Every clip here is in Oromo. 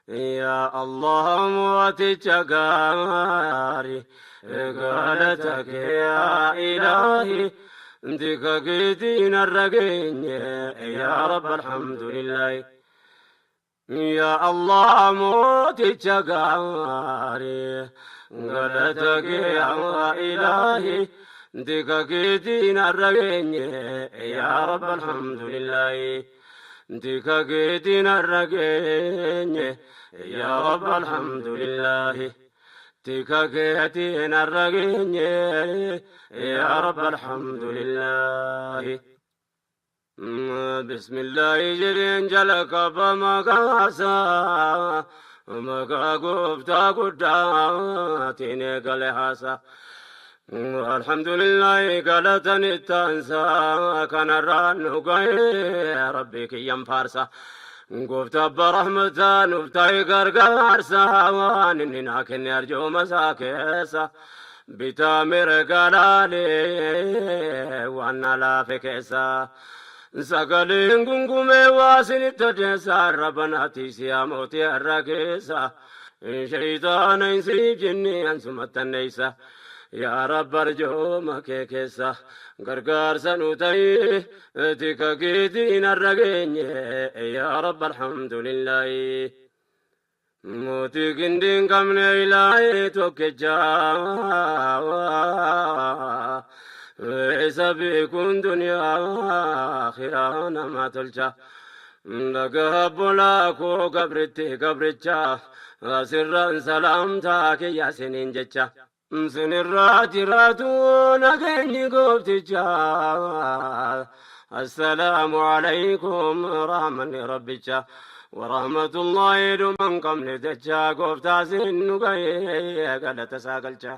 Yaa Allah mooticha gaarii, galata kee yaa ilaahi, tika keetiin har'a geenye, yaa Rabbi alhamdulillahi. Yaa Allah mooticha gaarii, galata kee yaa ilaahi, tika keetiin har'a geenye, yaa Rabbi alhamdulillahi. Tika keetiin har'a geenye, yaa Rabbi alhamdulillahi. Tika keetiin har'a geenye, yaa Rabbi alhamdulillahi. Bismillahi jedheen jalqaba maqaasaa, maqaa gooftaa guddaatiin eegale haasaa. Alhamdulillahi galatan ittaansaa, kanarraan nu ga'ee Rabbi kiyyan faarsa. Gooftaa abbaa rahmataa nuuf ta'e gargaarsa, waan inni naa kenne arjooma isaa keessa. Bitaa mirga laalee waan na laafe keessa. Sagaleen gungumee waa isinitti odeessa, arraba siyaa mootii har'a keessa. Shayitaana hin siif jinni ansumattanneessa. Yaa Rabbi arjooma kee keessa gargaarsa nu ta'ii, tika keetiin har'a geenye, yaa Rabbi alhamdulillahi. Mootii gindii hin qabne ilaahee tokkicha, isa beekuun duniyaa akhiraa nama tolcha. Dhagaa bolaa koo gabritti gabricha, asirraan salaamtaa kiyya siniin jecha. Sinirraa jiraatu nageenyi goofticha. Assalaamu alaykum rahmanni rabbicha. Warahmatullahi dhuman qabne jecha, gooftaa sin nu ga'ee galata isaa galcha.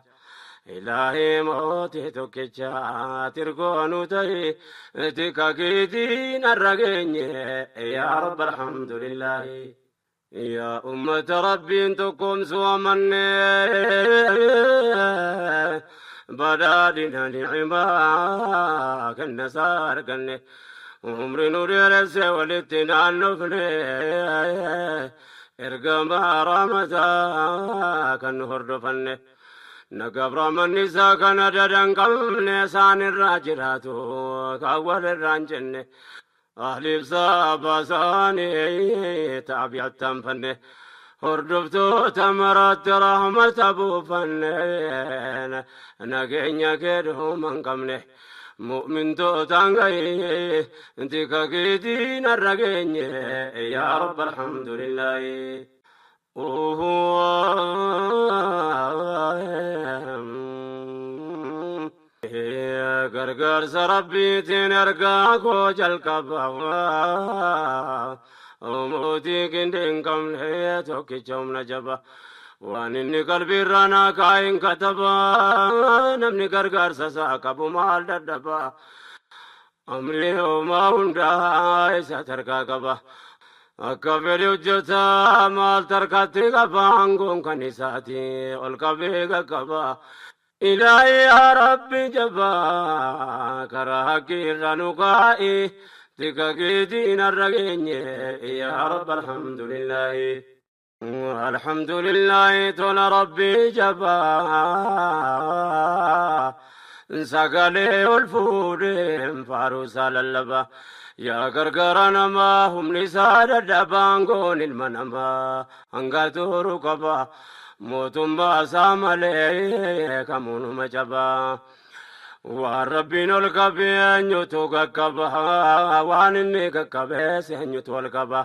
Ilaahii mootii tokkicha tirgoo nu ta'e, tika keetiin har'a geenye, yaa Rabbi alhamdulillahi. Yaa ummata Rabbiin tokkoomsuu amanne, badhaadhina ni'imaa kenna isaa arganne, umri nu dheeresse walitti naannofne, ergamaa rahmataa kan nu hordofanne. Nagaaf rahmanni isaa kana dadan qabne, isaan irraa jiraatu kan walirraa hin jenne. Ahliif saaba isaanii taabi'attanfanne, hordoftoota maraatti rahmata buufanne, nageenya kee dhuma hin qabne. Mu'mintootaan gahee tika keetiin har'a geenye, yaa Rabbi alhamdulillahi. Gargaarsa Rabbiitiin ergaa koo jalqaba. Mootii gindii hin qabne tokkicha humna jaba. Waan inni qalbiirraa naa kaa'in kataba. Namni gargaarsa isaa qabu maal dadhaba? Amri homaa hundaa isa tarkaa qaba. Akka fedhe hojjeta maal tarkaatti qaba, aangoon kan isaati ol qabee qaqqaba. Ilaahi yaa Rabbi jabaa, karaa haqqii irra nu kaa'i, tika keetiin har'a geenye, yaa Rabbi alhamdulillahi. Alhamdulillahi tola Rabbi jabaa, sagalee ol fuudheen faaruusaa lallaba. Yaa gargaara namaa humni isaa dadhabaan, goon ilma namaa hanga turu qaba. Mootummaa isaa malee kamuunuma cabaa. Waan Rabbiin ol qabee eenyutu qaqqaba? Waan inni qaqqabees eenyutu ol qaba?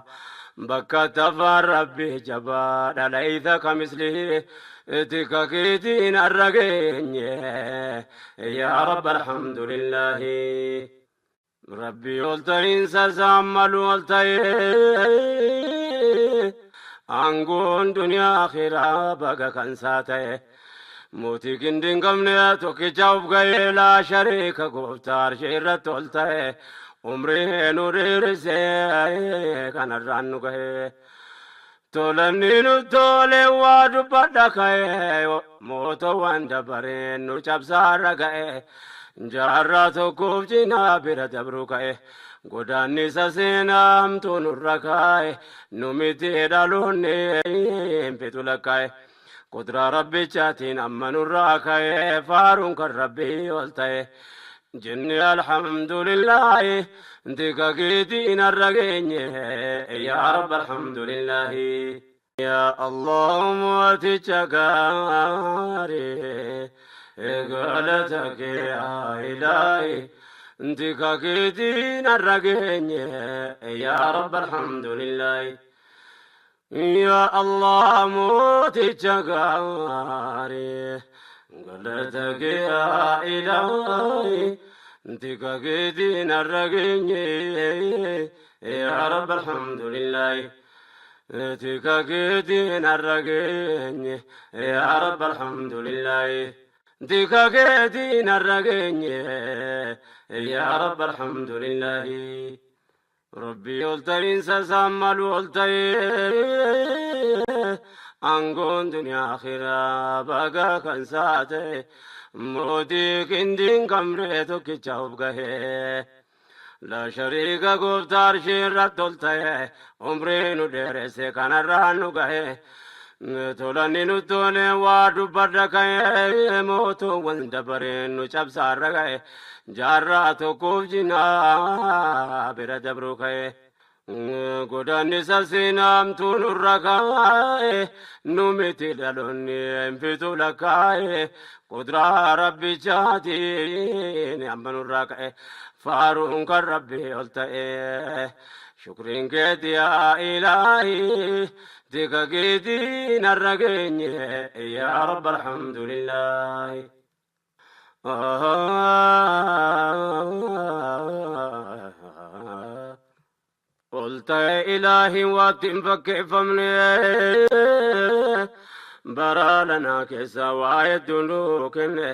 Bakka tafaan Rabbi jabaa dhalaysa kamislihi, tika keetiin har'a geenye, yaa Rabbi alhamdulillahi. Rabbi ol ta'iinsa isaan malu ol ta'ee, aangoon duniyaa akhiraa baga kan isaa ta'e. Mootii gindii hin qabne tokkicha of ga'ee, laa shariika, gooftaa arshii irratti ol ta'e, umrii nu dheerisee kanarraan nu ga'e. Tolanni nu tole waa dubbadha ka'e, mootowwan dabareen nu cabsaarra ga'e. Jaarraa tokkoof cinaa bira dabruu ka'e. Godaannisa seenaa hamtuu nurra kaa'e, nu miti dhaloonni hin fixu lakkaa'e. Qudraa Rabbichaatiin amma nurraa ka'e, faaruun kan Rabbii ol ta'e. Jenne alhamdulillaahi, tika keetiin har'a geenye, yaa Rabbi alhamdulillaahi. Yaa Allah mooticha gaarii, galata kee yaa ilaahi, tika keetiin har'a geenye, yaa Rabbi alhamdulillaahi. Yaa Allah mooticha gaarii, galata kee yaa ilaahi, tika keetiin har'a geenye, yaa Rabbi alhamdulillaahi. Tika keetiin har'a geenye, yaa Rabbi alhamdulillaahi. Tika keetiin har'a geenye, yaa Rabbi alhamdulillaahi. Rabbii ol ta'iinsa isaan malu ol ta'ee, aangoon duniyaa akhiraa baga kan isaa ta'e, mootii qindiin qabne tokkicha of gahee. Laa shariika gooftaa arshii irratti ol ta'e, umrii nu dheeresse kanarraan nu gahe. Tolanni nu tole waa dubbadha ka'e, mootuuwwan dabareen nu cabsaarra ga'e, jaarraa tokkoof jinaa bira dabru ka'e. Godaannisa seenaamtuu nurra kaa'e, nu miti dhaloonni hin fixu lakkaa'e, qudraa Rabbichaatiin amma nurraa ka'e, faaruun kan Rabbii ol ta'e. Shukriin keeti yaa ilaahi, tika keetiin har'a geenye, yaa Rabbi alhamdulillaahi. Ol ta'e ilaahi waatti hin fakkeeffamne, bara lanaa keessa waa hedduu nuu kenne,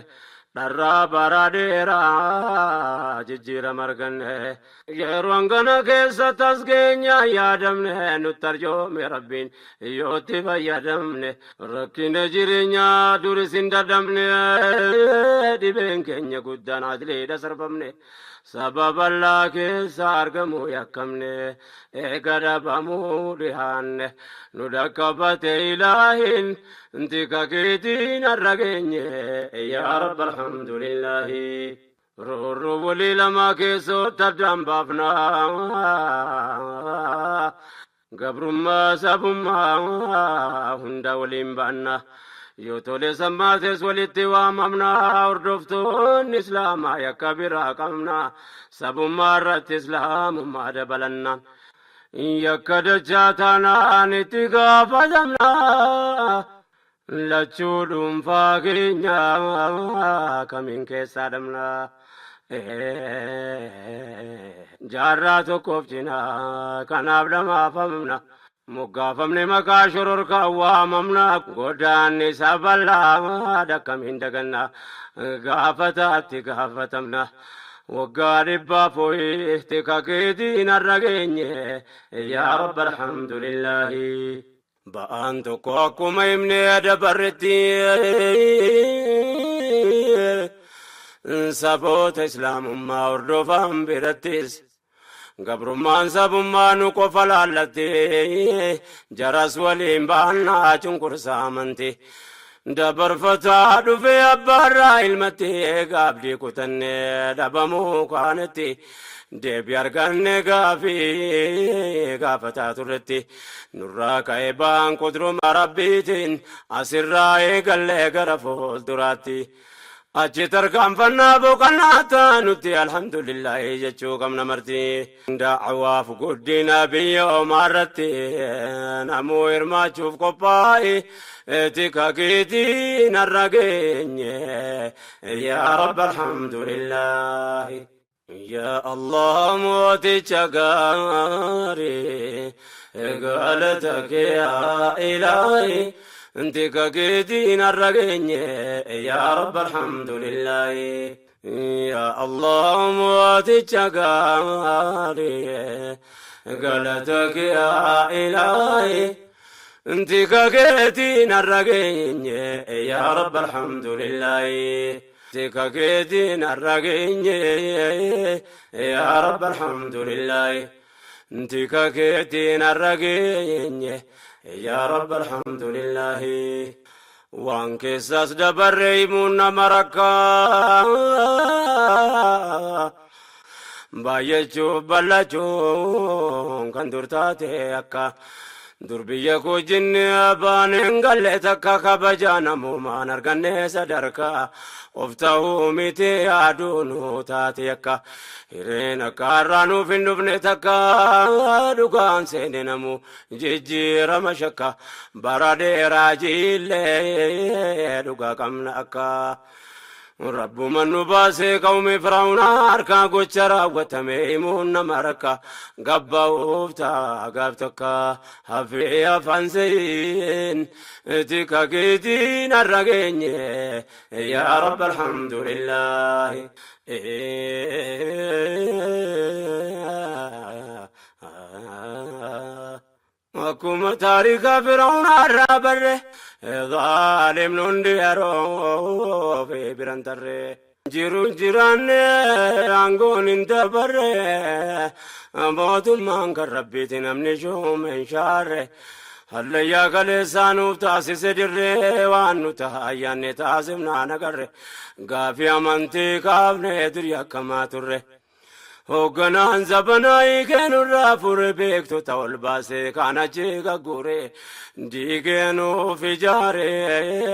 dharraa bara dheeraa jijjiirama arganne. Yeroo hangana keessa tasgeenya yaadamne, nutti arjoome Rabbiin yootti fayyadamne. Rakkina jireenyaa duris hin dadhabne, dhibeen keenya guddaan adliidha sarbamne. Saba bal'aa keessa argamuu yakkamne, eega dhabamuu dhihaanne. Nu dhaqqabate ilaahin, tika keetiin har'a geenye, yaa Rabbi alhamdulillaahi. Roorroo walii lama keessootti addaan baafna. Gabrummaa sabummaa hunda waliin baanna. Yoo tole sammaates walitti waamamna. Hordoftoonni Islaamaa yakka biraa qabna. Sabummaa irratti Islaamummaa dabalanna. Yakka dachaa taanaan itti gaafatamna. Lachuu dhuunfaa keenya kamiin keessaa dhabna. Jaarraa tokkoof cinaa kanaaf dhamaafamna. Moggaafamne maqaa shororkaa waamamna. Godaanni isa bal'aa akkamiin daganna. Gaafataatti gaafatamna. Waggaa dhibbaaf ho'i tika keetiin har'a geenye, yaa Rabbi alhamdulillaahi. Ba'aan tokko akkuma himnee dabarretti, saboota Islaamummaa hordofan birattis gabrummaan sabummaa nu qofa laallatti, jaras waliin baannaa cunqursaa amanti. Dabarfataa dhufee abbaarraa ilmatti, gaabdii kutannee dhabamuu kaanetti, deebii arganne gaafii gaafataa turretti. Nurraa ka'ee ba'aan qudruma Rabbiitiin asirraa eegallee gara fuulduraatti. Achi tarkaanfannaa boqonnaa taanutti alhamdulillaahi jechuu qabna marti. Da'waaf guddina biyya omaarratti namuu hirmaachuuf qophaa'e, tika keetiin har'a geenye, yaa Rabbi alhamdulillaahi. Yaa Allah mooticha gaarii, galata kee yaa ilaahi, tika keetiin har'a geenye, yaa Rabbi alhamdulillaahi. Yaa Allah mooticha gaarii, galata kee yaa ilaahi, tika keetiin har'a geenye, yaa Rabbi alhamdulillaahi. Tika keetiin har'a geenye, yaa Rabbi alhamdulillaahi. Tika keetiin har'a geenye, yaa Rabbi alhamdulillaahi. Waan keessaas dabarre himuun nama rakkaa. Baay'achuuf bal'achuun kan dur taate akka dur biyya koo jinni abbaan hin galle takka kabajaa namoomaan arganne sadarkaa of ta'uu miti yaaduu nu taate akka hireen akka har'aa nuuf hin dhufne takka dhugaan seene namu jijjiirama shakka bara dheeraa jiillee dhugaa qabna akka. Rabbuma nu baasee qawmi Firaa'uunaa harkaa gocha raawwatame himuun nama rakka gabba'uuf ta'a gaaf takka hafee afaan seeyin tika keetiin har'a geenye, yaa Rabbi alhamdulillaahi. Akkuma taarika Firaa'uunaa irraa barre, zaalimni hundi yeroo fi biran tarre. Jiru jiraanne aangoon hin dabarre, mootummaan kan Rabbiiti, namni shuume hin shaarre. Hallayyaa kaleessaa nuuf taasise dirree, waan nu ta'a ayyaanne taasifnaan agarre. Gaafii amantii kaafne durii akkamaa turre. Hoogganaan zabanaa hiikee fure, beektota ol baasee kan achi gagguure, diigee nuuf ijaare,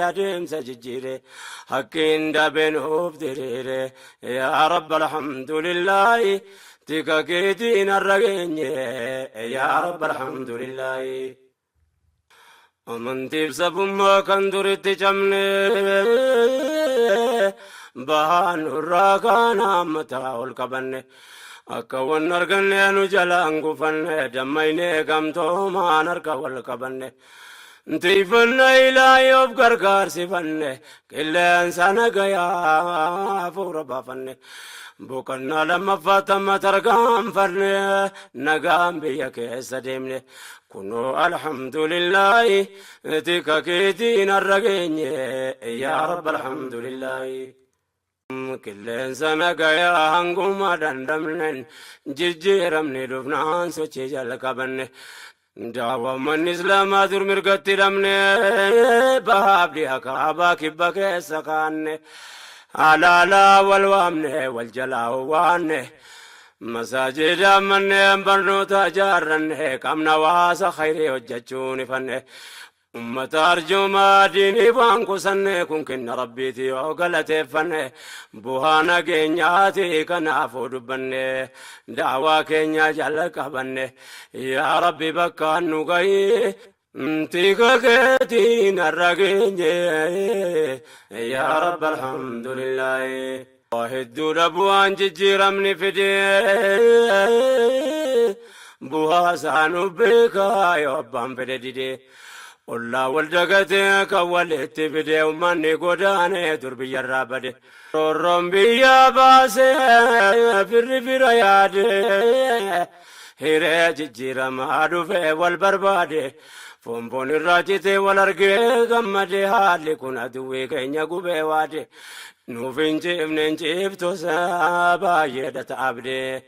adeemsa jijjiire, hakkiin dabee nuuf diriire, yaa Rabbi alhamdulillaahi. Tika keetiin har'a geenye, yaa Rabbi alhamdulillaahi. Amantiif sabummaa kan duritti cabne bahaan nurraa kaan hammataa ol qabanne, akka wan arganne nu jalaan gufanne, dammaynee gamtoomaan harka wal qabanne. Tiifanna ilaahi of gargaarsifanne, qilleensa nagayaa hafuura baafanne. Boqonnaa lammaffaa tamma tarkaanfanne, nagaan biyya keessa deemne. Kunoo alhamdulillaahi, tika keetiin har'a geenye, yaa Rabbi alhamdulillaahi. Qilleensa nagayaa hanguma dandamnen, jijjiiramni dhufnaan sochii jalqabanne. Daawwammanni Islaamaa dur mirgatti dhabne, bahaaf dhiha kaabaa kibba keessa kaanne. Alaalaa wal waamne, wal jalaa waanne. Masaajida manneen barnoota ijaarranne, qabna waasa khayrii hojjechuun ifanne. Ummata arjoomaa diinii waan kusanne, kun kenna Rabbiiti yoo galateeffanne, bu'aa nageenyaati kanaafuu dubbanne, daawaa keenya jala qabanne, yaa Rabbi bakka nu gahi. Tika keetiin har'a geenye, yaa Rabbi alhamdulillaahi. Hedduudha bu'aan jijjiiramni fidee, bu'aa isaa nu beekaa yoo abbaan fedhe didee. Ollaa wal dagatee kan walitti fidee, uummanni godaanee dur biyyarraa bade. Roorroon biyya baasee firri fira yaade, hiree jijjiiramaa dhufee wal barbaade. Foonfoon irraa citee wal argee gammade, haalli kun aduwwii keenya gubee waade. Nuuf hin ciifne, hin ciiftu baay'eedha ta'abdee.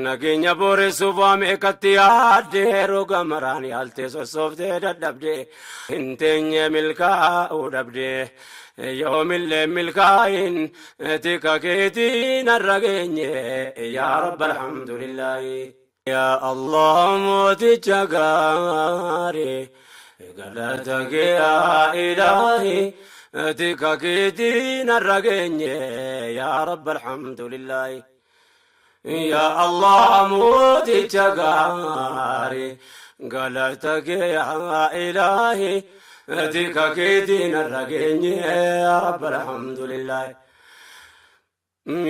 Nageenya booressuuf waa meeqatti yaadde, roga maraan yaaltee sossooftee dadhabde, hin teenye milkaa'uu dhabde. Yoomillee milkaa'in, tika keetiin har'a geenye, yaa Rabbi alhamdulillaahi. Yaa Allah mooticha gaarii, galata kee yaa Ilaahi, tika keetiin har'a geenye, yaa Rabbi alhamdulillaahi. Yaa Allah mooticha gaarii, galata kee yaa Ilaahi, tika keetiin har'a geenye, yaa Rabbi alhamdulillaahi.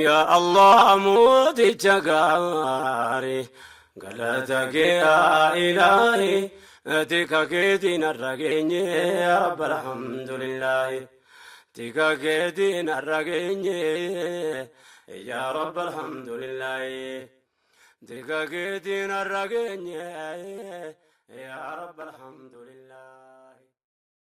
Yaa Allah mooticha gaarii, galata kee yaa Ilaahi, tika keetiin har'a geenye, yaa Rabbi alhamdulillaahi. Tika keetiin har'a geenye, yaa Rabbi alhamdulillaahi. Tika keetiin har'a geenye, yaa Rabbi alhamdulillaahi.